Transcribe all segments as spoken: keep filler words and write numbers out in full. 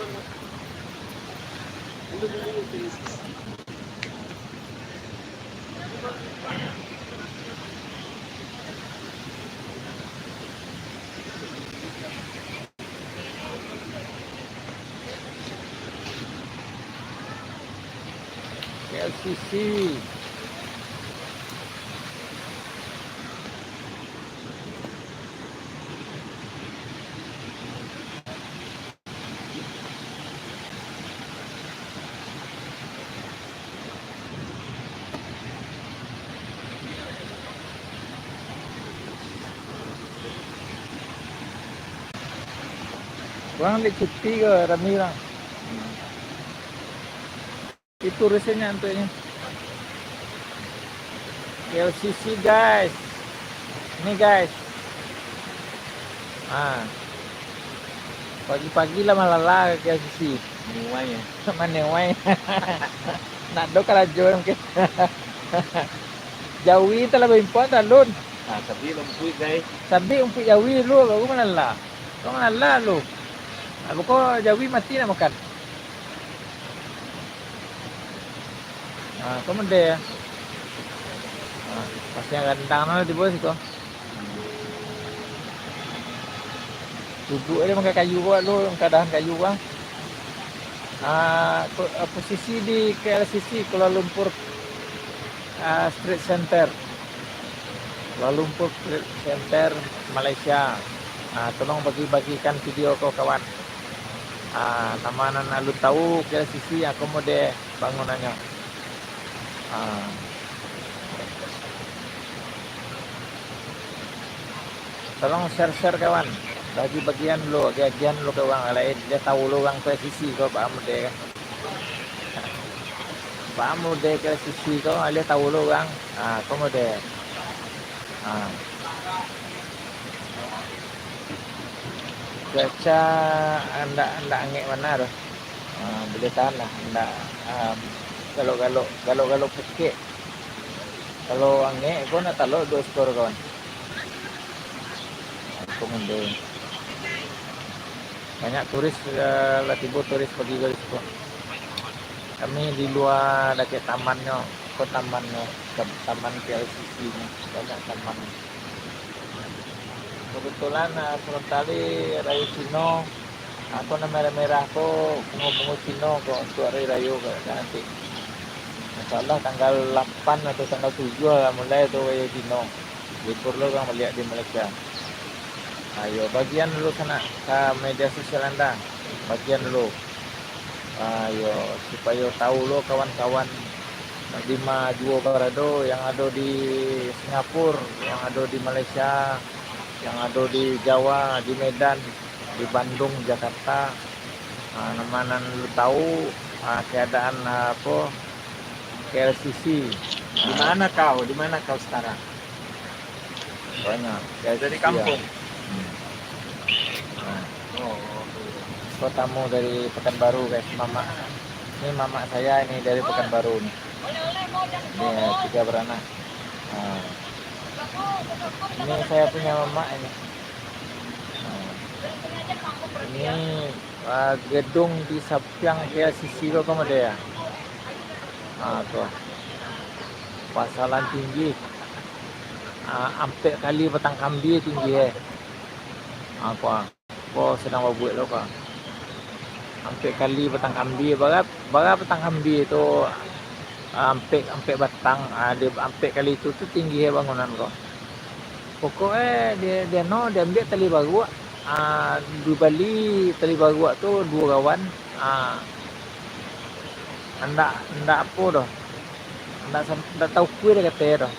K L C C. Urang dek cuti ko, rami urang. Itu rasanya untuknya. K L C C, guys. Ini, guys. Ah. Pagi-pagi lah malala ka K L C C. Niwai, ya. Maniwai. Nak do karajo mungkin. Jawi telah baimpor talun. Ah, tapi lumpuik, guys. Sabik umpuik jawi dulu, baru malala. Kau malala lu. Aku ko jawi mati nak makan. Ah, kau mende ya. Ah, pas yang randang no tibo siko. Duduk aja makan kayu ko lu, kadahan kayu bang. Ah, po-, ah, posisi di K L C C, Kuala Lumpur, ah, Street Center. Kuala Lumpur Trade Center, Malaysia. Ah, tolong bagi-bagikan video ko, kawan. Ah, nama nan alun tahu, K L C C, akomode bangunannyo. Ah. Tolong share-share, kawan. Bagi-bagian lo, agiah-agiahan lo ka urang lain. Dia tahu lo urang K L C C ko, paham deh kan? Baa mode K L C C ko, alih tahu lo urang. Ah, ko mode. Ah. Cuaca andak, andak angek bana doh. Ah, boleh tahan lah. Andak, ah, galok-galok, galok-galok pukek. Kalau angek ko nak talok duo ekor, kawan. Ko mode. Banyak turis, eh, lah tibo turis pagi ko di siko. Kami di lua dakek tamannyo, ko tamannyo, tam-, taman K L C C nyo, banyak taman. Kebetulan, eh, sabanta lai rayo Cino, apo nan merah-merah ko, bungo-bungo Cino ko, untuak hari rayo ko, nanti. Insya Allah tanggal lapan atau tanggal tujuah lah mulai tu rayo Cino. Libur lo urang baliak di Malaysia. Ayo, bagian dulu sanak ka media sosial anda. Bagian dulu. Ayo, supayo tahu lo kawan-kawan dima juo barado, yang ado di Singapura, yang ado di Malaysia, yang ado di Jawa, di Medan, di Bandung, Jakarta. Ah, nama nan lu tahu, ah, keadaan, ah, apo, K L C C. Di mana kau? Di mana kau sekarang? Banyak. Dari kampung? Hmm. Nah. Oh. Ko tamu dari Pekanbaru, guys, mamak. Ini mamak saya ini dari Pekanbaru ni. Ini tiga beranak. Nah. Ini saya punya mamak ini. Nah. Ini, ah, gedung di sapiang K L C C ko, kamu ada ya? Ah, tu. Pasalan tinggi. Ah, ampek kali batang kambie tinggi, eh. Ah, ko, ko sadang babuek lo, ko. Ampek kali batang kambie, bara, bara batang kambie tu, ah, ampek, ampek batang, ah, di ampek kali tu, tu tinggi, eh, bangunan ko. Pokok e, di, di anu, diambiak tali baruak, ah, dibali tali baruak tu duo gawan, ah, andak, andak apo doh, andak sam-, andak taukua doh kate doh,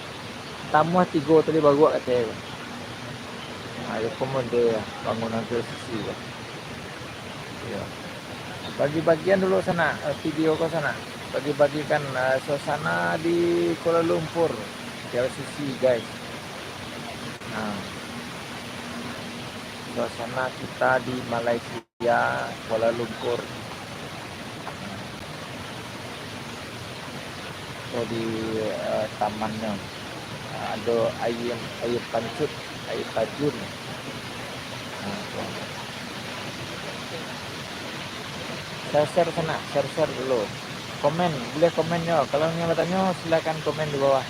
tamuah tigo tali baruak kate doh. Ah, iyo ko mode bangunan K L C C ko. Iyo. Bagi-bagian dulu sanak, eh, video ko sanak. Bagi-bagikan, eh, suasana di Kuala Lumpur, K L C C, guys. Nah, suasana kita di Malaysia, Kuala Lumpur. Jadi, eh, tamannyo, eh, ado aia, aia pancut, aia tajun. Nah, tu. Share-share sanak, share-share dulu. Komen, buliah komen jo. Kalau ingin batanyo, silakan komen di bawah.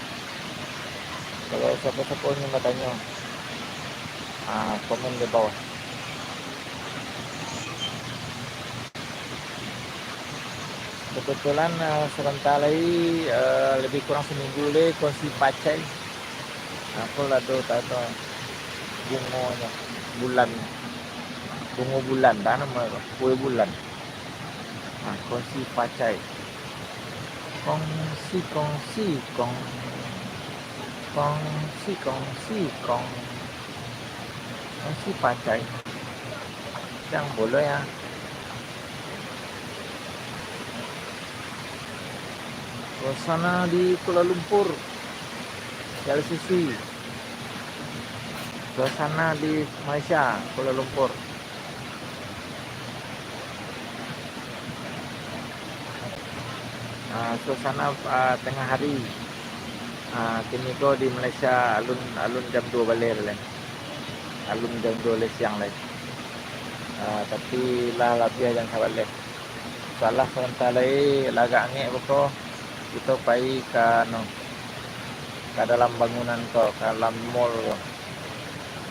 Kalau siapo-siapo ingin batanyo, ah, komen di bawah. Kebetulan, eh, sabanta lai, eh, lebih kurang saminggu lai kongsi pacai. Nah, ko lah tu, tak tahu bungonyo, bulan. Bungo bulan, dah nama ko? Kue bulan. Nah, kongsi pacai. Kongsi, kongsi, kong. Kongsi, kongsi, kong. Kongsi pacai. Yang boleh ya. Suasana di Kuala Lumpur, K L C C. Suasana di Malaysia, Kuala Lumpur. Ah, suasana, ah, tangah hari. Ah, kini ko di Malaysia alun, alun jam duo baleh lai. Alun jam duo baleh siang lai. Ah, tapi lah labiah jam sabaleh. Salah sabanta lai, lah agak angek beko, kito pai ka, anu, ka dalam bangunan ko, ka dalam mall ko.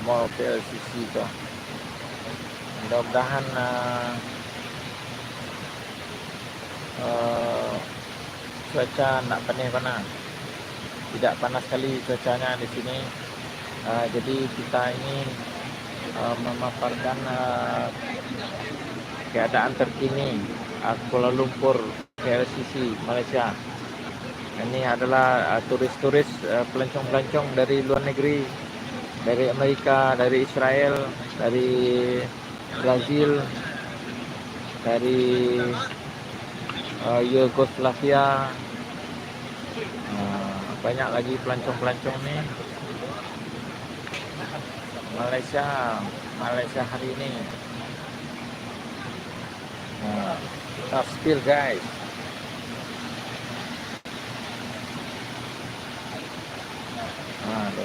Mall K L C C ko. Mudah-mudahan, ah, eh, cuaca ndak paneh bana. Tidak panas sekali cuacanya di sini. Ah, jadi kita ini, eh, memaparkan, eh, keadaan terkini, ah, Kuala Lumpur, K L C C, Malaysia. Ini adalah, ah, turis-turis, ah, pelancong-pelancong dari luar negeri, dari Amerika, dari Israel, dari Brazil, dari, eh, Yugoslavia. Nah, banyak lagi pelancong-pelancong ni. Malaysia, Malaysia hari ini. Nah, kita spill, guys. Ha, tu.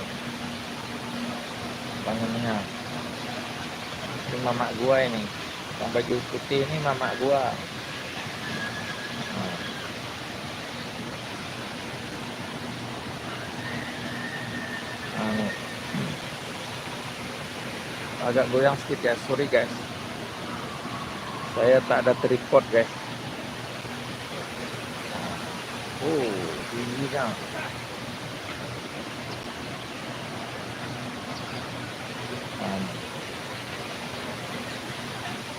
Bangunnya. Ini mamak gua ini. Yang baju putih ni mamak gua. Ha. Ha, ni. Agak goyang sedikit, guys. Sorry, guys. Saya tak ada tripod, guys. Oh, tinggi kan.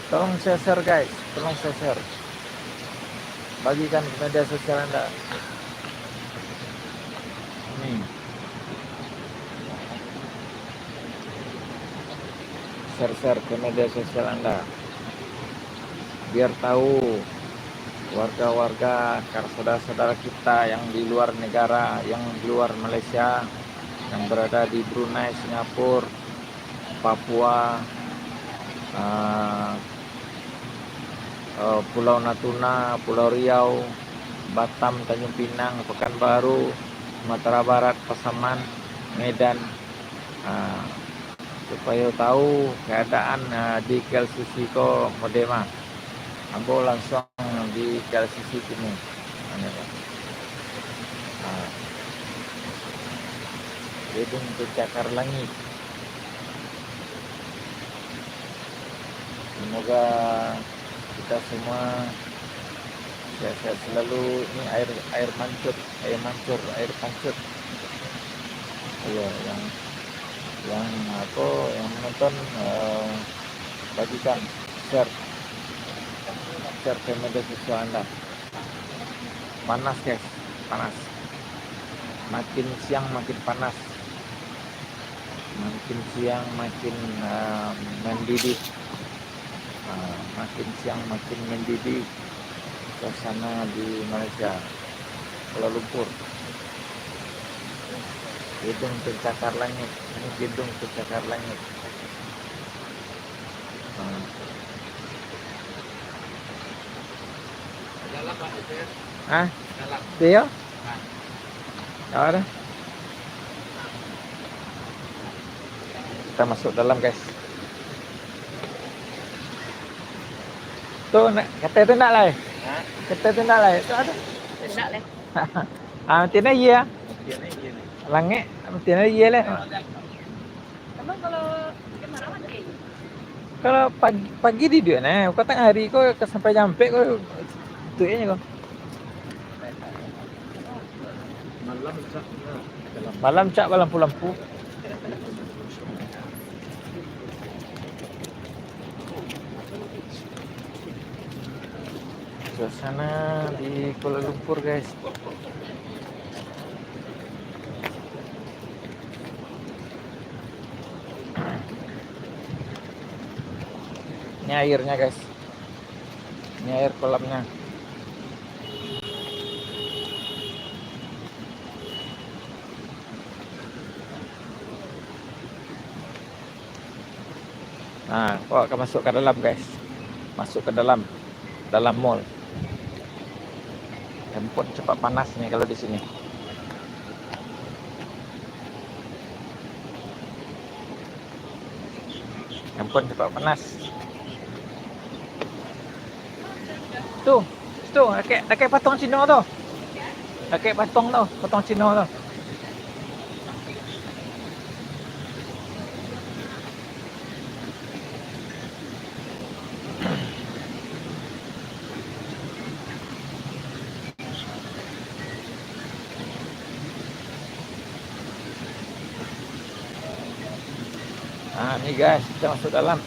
Tolong share, guys. Tolong share. Bagikan ke media sosial anda. Ini. Share-share ke media sosial anda. Biar tahu warga-warga, kar-, saudara-saudara kita yang di luar negara, yang di luar Malaysia, yang berada di Brunei, Singapura, Papua, ah, eh, Pulau Natuna, Pulau Riau, Batam, Tanjung Pinang, Pekanbaru, Sumatera Barat, Pasaman, Medan, ah, supayo tahu keadaan, ah, di K L C C ko mode ma. Ambo lansuang di K L C C kini. Anu ko. Ah. Gedung pencakar langit. Semoga kita semua sehat-sehat selalu. Ini air, air mancur, air mancur, air pancut. Ayo, yang, yang apa, yang menonton, eh, bagikan, share, share ke media sosial anda. Panas, guys, panas. Makin siang makin panas. Makin siang makin, ah, mendidih. Ah, makin siang makin mendidih suasana di Malaysia, Kuala Lumpur. Gedung pencakar langit. Ini gedung pencakar langit. Ah. Dalam, Pak, itu ya. Hah? Dalam. Dia? Apa dah? Kita masuk dalam, guys. Tu, nak, katai tu ndak lai? Ha? Katai tu ndak lai? Tu ado. Ndak lai. Ah, matian aia. Matian aia ni. Langik, matian aia lai. Ha. Emang kalau kemarau mati aia? Kalau pagi, pagi tidur nah, kau tangah hari kau ka sampai jam ampek kau tu aja kau. Malam cak balampu-lampu. Suasana di Kuala Lumpur, guys. Ini airnya, guys. Ini air kolamnya. Nah, awak ka masuk ka dalam, guys. Masuk ka dalam, dalam mall. Handphone cepat panas ni kalau di sini. Handphone cepat panas. Tu, tu, dakek, dakek patong Cino tu. Dakek patong tu, patong Cino tu. Ah, ni guys, kita masuk dalam.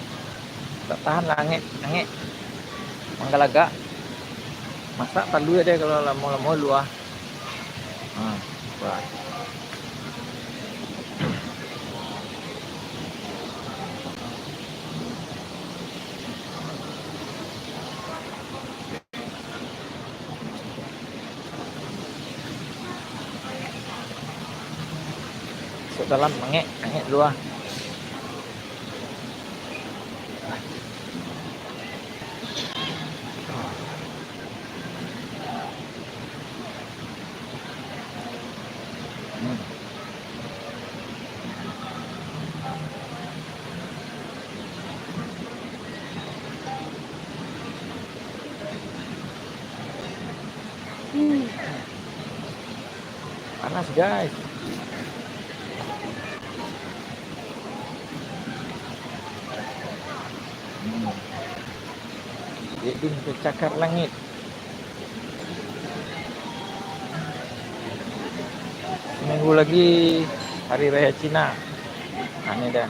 Tak tahan lah, angek, angek. Manggalagak. Masak palu ado kalau lamo-lamo lua. Ha, wah. Masuk dalam, angek, angek dulu ah. Hmm. Hmm. Panas, guys. Hmm. Jeding tercakar langit. Seminggu lagi Hari Raya Cina. Nah, ni dah.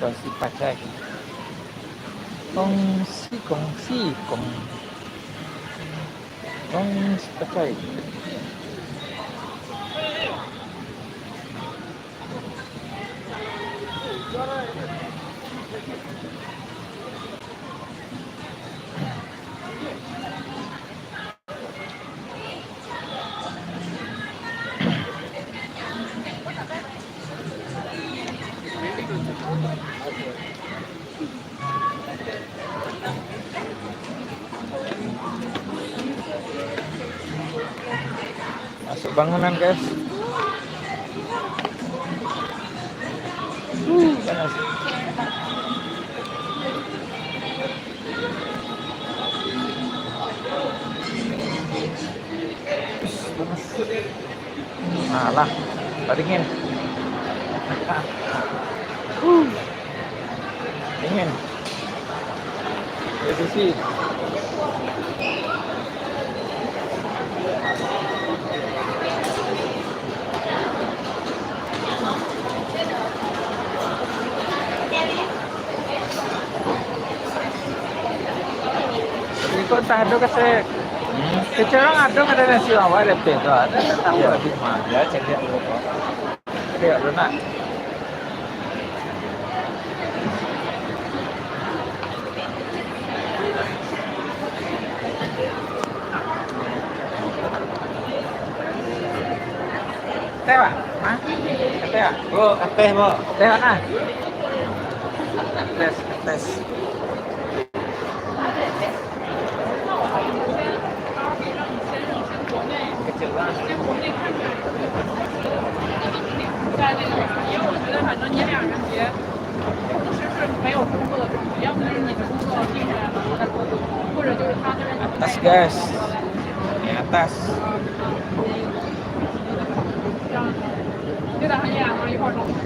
Kongsi pacai. Kongsi, kongsi, kong-, kongsi pacai. Masuk bangunan, guys. Uh, panas. Alah, tak dingin. Uh, dingin. Dari sisi. Iko antah ado ka se-, hmm, kecek urang ado ka nasi lawa di ateh tu. Ado, ado tahu. Iyo. Di ma. Yo, caliak dulu ko. Caliak dulu nak. Teh, Pak? Hah? Teh, Pak? Oh, teh, Pak. Teh, Pak, nah. Tes, tes. Atas, guys. Di atas. Uh, panas.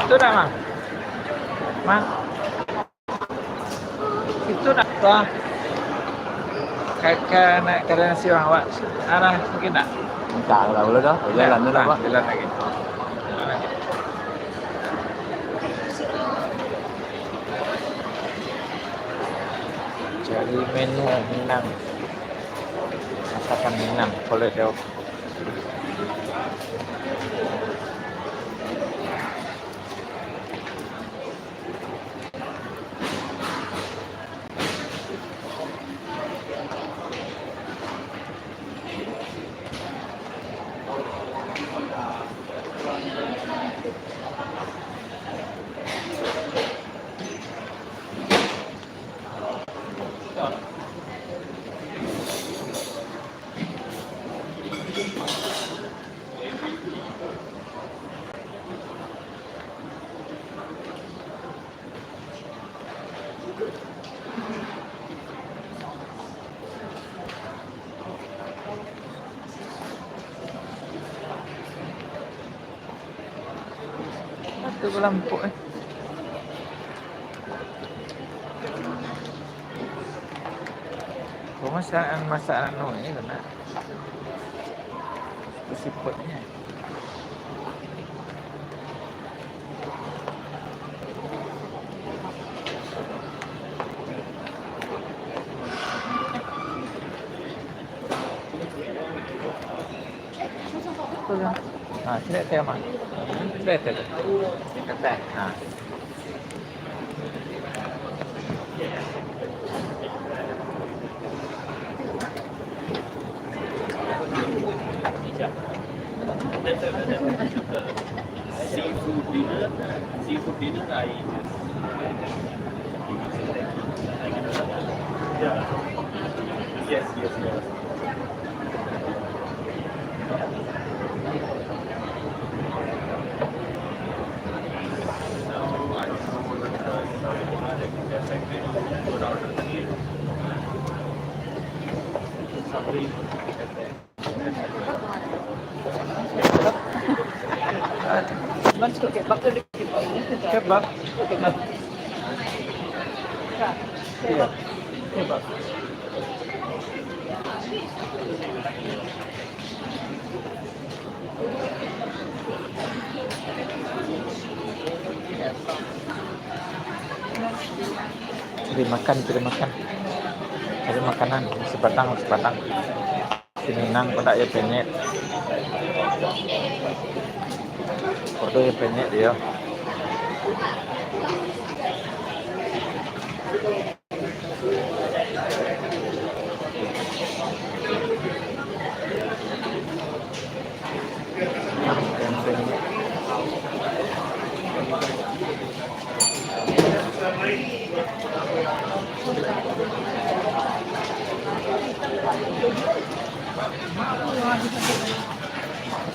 Itu dah, Mang. Mang. Itu nak tuh. Kakak nak kalian siwang, Pak. Arah mungkin tak? Entah lah, boleh dah. Jalan tu dah, Pak. Jalan lagi. Jalan lagi. Cari menu Minang. Masakan Minang, kalau jauh. Mata balampok, eh. Pamasaran-masaran anu ni kena sipatnya. Ha, sini teh, Mak. Sini teh. Sini teh. Ha. Seafood dinner, seafood dinner, I just, yeah. Yes, yes, yes. Kebab. Kebab. Iya. Kebab. Cari makan, cari makan. Cari makanan, nasi padang, nasi padang. Nasi Minang, padak yo penyet. Podo yo penyet dio.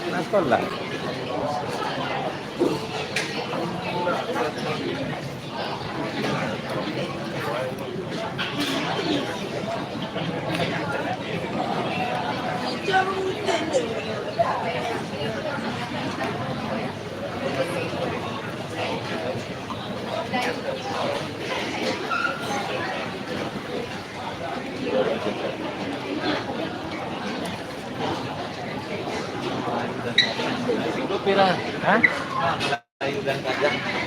Kenapa lah? Hah?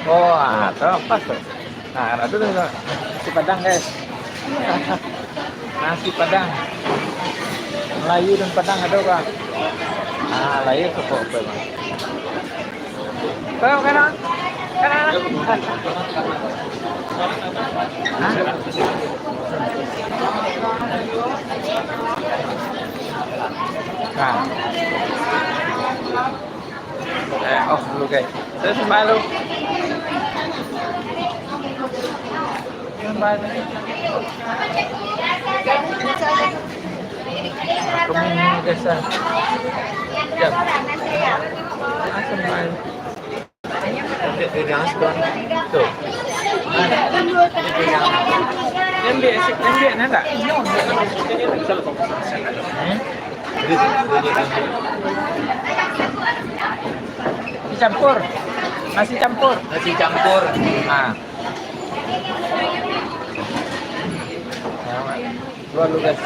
Oh, ah, tu pas tu. Nah, ada tu, tu. Nasi padang, guys. Nasi padang. Melayu dan Padang ada, Bang? Ah, Melayu tu kok, Bang. Bang, kanan. Kanan. Hah? Nah. Eh, off dulu, guys. Saya sembah dulu. Sembah dulu. Aku minum, guys, ah. Sekejap. Ah, sembah dulu. Tuh. Yang biasa, yang biasa, nak? Hmm? Nasi campur. Nasi campur. Nasi campur. Ah. Keluar dulu, guys.